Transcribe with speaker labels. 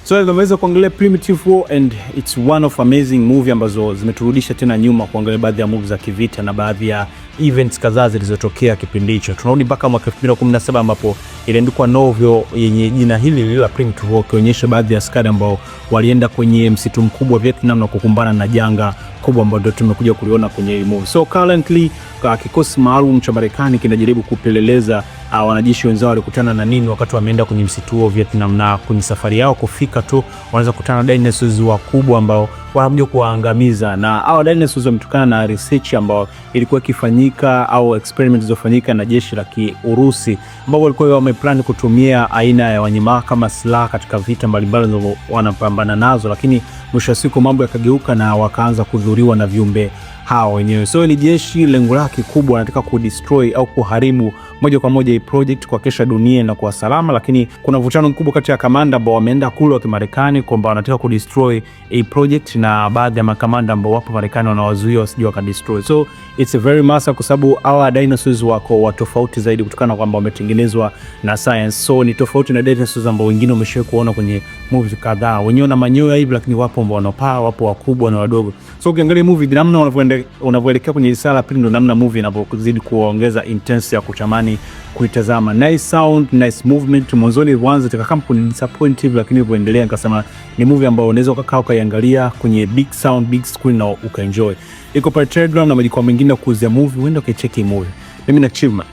Speaker 1: So tumeweza kuangalia Primitive War and it's one of amazing movie ambazo zimeturudisha tena nyuma kuangalia baadhi ya movie za kivita na baadhi ya events kadhaa zilizotokea kipindi hicho. Tunarudi mpaka mwaka 2017 ambapo iliandikwa novel yenye jina hili lile la Primitive War, ikionyesha baadhi ya askari ambao walienda kwenye msitu mkubwa wa Vietnam na kukumbana na janga kubwa ambalo ndio tumekuja kuliona kwenye hii movie. So currently kikosi maalum cha Marekani kinajaribu kupeleleza wanajeshi wenzao walikutana na nini wakati wameenda kwenye msitu huo Vietnam, na kwenye safari yao kufika tu wanaweza kukutana na dinosaurs wakubwa ambao wanakuja kuwaangamiza, na hawa dinosaurs wametokana na research ambayo ilikuwa ikifanyika au experiment zilizofanyika na jeshi la Kiurusi ambao walikuwa wameplan kutumia aina ya wanyama kama silaha katika vita mbalimbali wanapambana nazo, lakini mwisho wa siku mambo yakageuka na wakaanza kudhuriwa na viumbe hawa wenyewe. So ni jeshi, lengo lake kubwa anataka kudestroy au kuharibu moja kwa moja hii project kuhakikisha dunia inakuwa salama, lakini kuna mvutano mkubwa kati ya kamanda ambao wameenda kule wa Kimarekani kwamba wanataka kudestroy hii project na baadhi ya makamanda ambao wapo Marekani wanawazuia wasije wakadestroy. So it's a very massive kwa sababu hawa dinosaurs wako wa tofauti zaidi kutokana na kwamba wametengenezwa na science. So ni tofauti na dinosaurs ambao wengine wameshawahi kuona kwenye movies kadhaa, wenyewe na manyoya hivi, lakini wapo ambao wanapaa, wapo wakubwa na wadogo. So ukiangalia movie namna unavyoelekea kwenye lisaa la pili, ndo namna movie inavyozidi kuongeza intensity ya kutamani kuitazama. Nice sound, nice movement. Mwanzoni ilianza kama kuni disappoint hivi, lakini ilivyoendelea nikasema ni movie ambayo unaweza ukakaa ukaiangalia kwenye big sound, big screen na ukaenjoy. Iko pale Telegram na majukwaa mengine ya kuuzia movie, uende ukaicheki movie. Mimi na Chima.